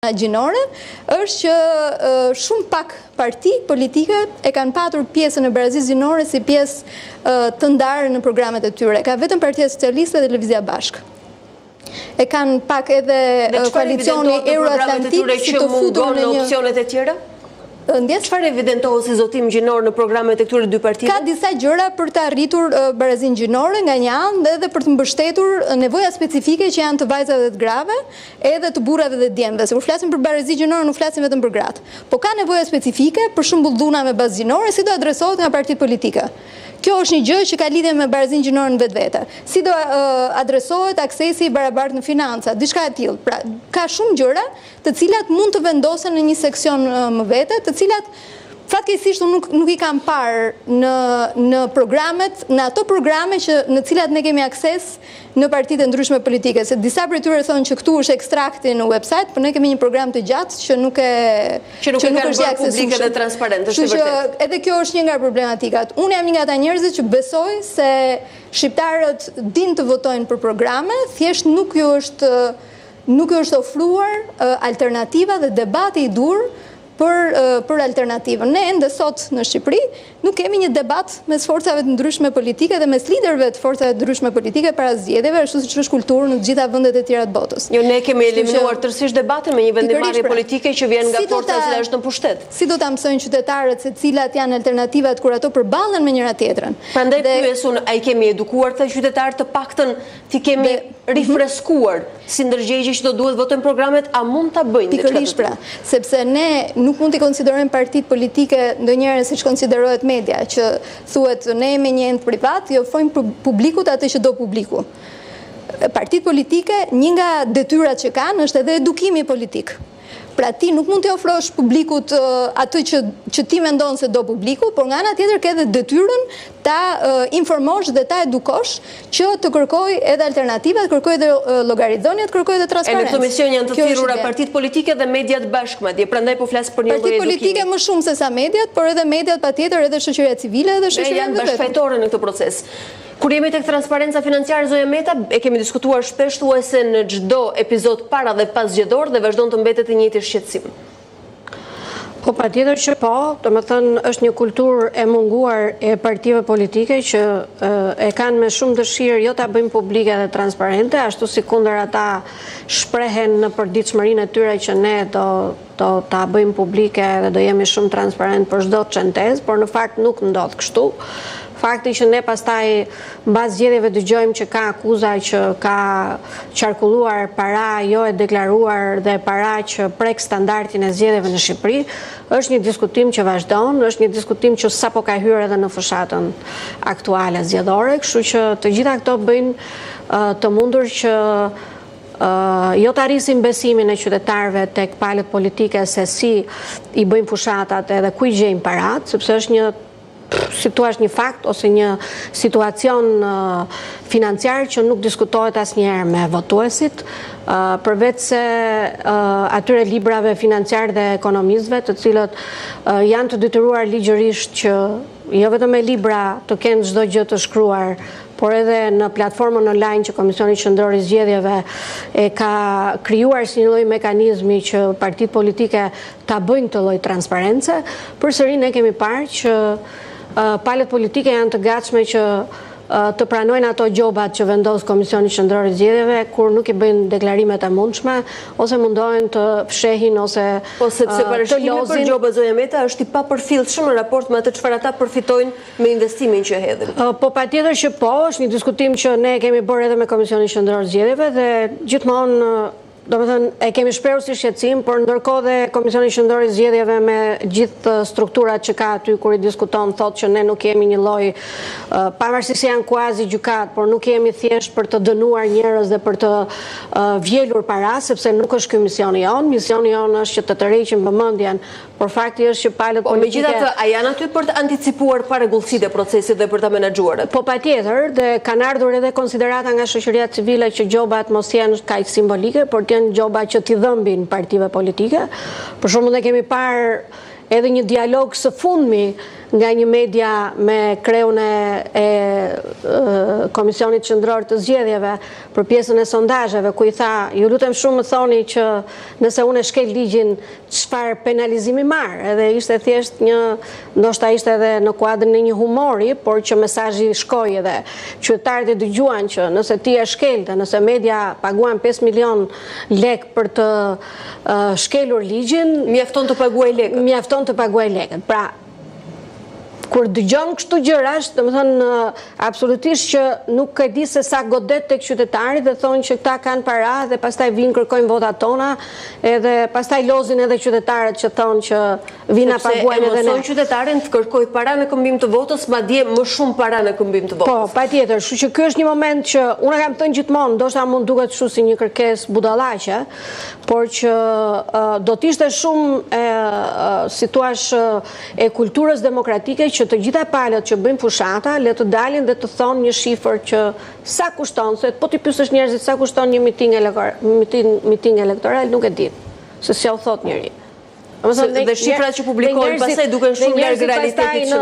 Gjinore është që shumë pak parti politike e kanë patur pjesën e barazisë gjinore si pjesë të ndarë në programet e tyre. Ka vetëm Partia Socialiste dhe Lëvizja Bashkë. E kanë pak edhe koalicioni euroatlantik si të futur në një opsionet e tjera? Ndjesë? Çfarë evidentohet si zotim gjinor në programet e këtyre dy partive? Ka disa gjëra për të arritur barazinë gjinore nga një anë dhe edhe për të mbështetur nevoja specifike që janë të vajzave dhe të grave, edhe të burrave dhe djemve, se kur flasim për barazi gjinore nuk flasim vetëm për gratë. Po ka nevoja specifike, për shembull dhuna me bazë gjinore, si do adresohet nga partitë politike. Kjo është një gjë që ka lidhje me barazinë gjinore në vetvete. Si do adresohet aksesi i barabartë në financa, diçka e tillë. Pra, ka shumë gjëra të cilat mund të vendosen në një seksion më vete, të cilat fatkeqësisht unë nuk nuk i kam parë në në programet, në ato programe që në cilat ne kemi akses në partitë e ndryshme politike, se disa prej tyre thonë që këtu është ekstrakti në website, por ne kemi një program të gjatë që nuk e që nuk, që nuk është i aksesueshëm dhe transparent, është e vërtetë. Edhe kjo është një nga problematikat. Unë jam një nga ata njerëzit që besoj se shqiptarët dinë të votojnë për programe, thjesht nuk ju është nuk ju është ofruar alternativa dhe debati i duhur për për alternativën. Ne ende sot në Shqipëri nuk kemi një debat mes forcave të ndryshme politike dhe mes liderëve të forcave të ndryshme politike para zgjedhjeve, ashtu siç është kulturë në të gjitha vendet e tjera të botës. Jo, ne kemi eliminuar tërësisht debatin me një vendimmarrje pra, politike që vjen nga forca e cila është në pushtet. Si do ta mësojnë qytetarët se cilat janë alternativat kur ato përballen me njëra tjetrën? Prandaj pyes unë, a i kemi edukuar këta qytetarë të paktën t'i kemi rifreskuar si ndërgjegje që do duhet votojnë programet, a mund ta bëjnë diçka të tillë? Pikërisht pra, sepse ne nuk mund t'i konsiderojmë partitë politike ndonjëherë siç konsiderohet media, që thuhet ne jemi një ent privat, i ofrojmë publikut atë që do publiku. Partitë politike, një nga detyrat që kanë është edhe edukimi politik. Pra ti nuk mund t'i ofrosh publikut atë që që ti mendon se do publiku, por nga ana tjetër ke edhe detyrën ta informosh dhe ta edukosh që të kërkojë edhe alternativa, të kërkojë edhe llogaridhënie, të kërkojë edhe transparencë. E në këtë emision janë të thirrura partitë politike dhe mediat bashkë madje, prandaj po flas për një lloj edukimi. Partitë politike më shumë se sa mediat, por edhe mediat patjetër edhe shoqëria civile edhe shoqëria vetë. Janë bashkëfajtore në këtë proces. Kur jemi tek transparenca financiare zonja Meta, e kemi diskutuar shpesh thuajse në çdo epizod para dhe pas zgjedhor dhe vazhdon të mbetet i njëjti shqetësim. Po patjetër që po, domethënë është një kulturë e munguar e partive politike që e kanë me shumë dëshirë jo ta bëjnë publike dhe transparente, ashtu sikundër ata shprehen në përditshmërinë e tyre që ne do do ta bëjmë publike dhe do jemi shumë transparent për çdo centezë, por në fakt nuk ndodh kështu. Fakti që ne pastaj mbas zgjedhjeve dëgjojmë që ka akuza që ka qarkulluar para jo e deklaruar dhe para që prek standardin e zgjedhjeve në Shqipëri, është një diskutim që vazhdon, është një diskutim që sapo ka hyrë edhe në fushatën aktuale zgjedhore, kështu që të gjitha këto bëjnë të mundur që Jo ta rrisim besimin e qytetarëve tek palët politike se si i bëjnë fushatat edhe ku i gjejnë paratë, sepse është një si thua një fakt ose një situacion financiar që nuk diskutohet asnjëherë me votuesit, përveç se atyre librave financiarë dhe ekonomistëve, të cilët janë të detyruar ligjërisht që jo vetëm me libra të kenë çdo gjë të shkruar, por edhe në platformën online që Komisioni Qendror i Zgjedhjeve e ka krijuar si një lloj mekanizmi që partitë politike ta bëjnë këtë lloj transparence, përsëri ne kemi parë që palët politike janë të gatshme që të pranojnë ato gjobat që vendos Komisioni Qendror i Zgjedhjeve kur nuk i bëjnë deklarimet e mundshme ose mundohen të fshehin ose Po sepse parashikimi për gjoba zonja Meta është i papërfillshëm në raport me atë çfarë ata përfitojnë me investimin që hedhin. Po patjetër që po, është një diskutim që ne e kemi bërë edhe me Komisionin Qendror të Zgjedhjeve dhe gjithmonë domethënë e kemi shprehur si shqetësim, por ndërkohë dhe Komisioni Qendror i Zgjedhjeve me gjithë strukturat që ka aty kur i diskuton thotë që ne nuk jemi një lloj pavarësisht se janë kuazi gjykatë, por nuk jemi thjesht për të dënuar njerëz dhe për të vjelur para, sepse nuk është ky misioni jonë. Misioni jonë është që të tërheqim vëmendjen Por fakti është që palët po, politike... Po, megjithatë, a janë aty për të anticipuar parregullsitë e procesit dhe për ta menaxhuar atë? Po, patjetër, dhe kanë ardhur edhe konsiderata nga shoqëria civile që gjobat mos jenë kaq simbolike, por të jenë gjoba që t'i dhëmbin partive politike. Për shembull, ne kemi parë edhe një dialog së fundmi nga një media me kreun e e Komisionit Qendror të Zgjedhjeve për pjesën e sondazheve, ku i tha, ju lutem shumë më thoni që nëse unë e shkel ligjin, çfarë penalizimi marr, edhe ishte thjesht një, ndoshta ishte edhe në kuadrin e një humori, por që mesazhi shkoi edhe qytetarët e dëgjuan që nëse ti e shkel dhe nëse media paguan 5 milion lek për të shkelur ligjin, mjafton të paguajë lekët. Mjafton të paguajë lekët. Pra, kur dëgjon kështu gjërash, domethënë absolutisht që nuk e di se sa godet tek qytetari dhe thonë që këta kanë para dhe pastaj vijnë kërkojnë votat tona, edhe pastaj lozin edhe qytetarët që thonë që vijnë na paguajnë edhe ne. Sepse e mësojnë qytetarin të kërkojë para në këmbim të votës, madje më shumë para në këmbim të votës. Po, patjetër, kështu që ky është një moment që unë e kam thënë gjithmonë, ndoshta mund duket kështu si një kërkesë budallaqe, por që do të ishte shumë si thuash e kulturës demokratike që të gjitha palët që bëjnë fushata le të dalin dhe të thonë një shifër që sa kushton, se po t'i pyesësh njerëzit sa kushton një miting miting elektoral, nuk e dinë, se s'jua thotë njeri. Dhe shifrat që publikohen pastaj duken shumë larg realitetit që.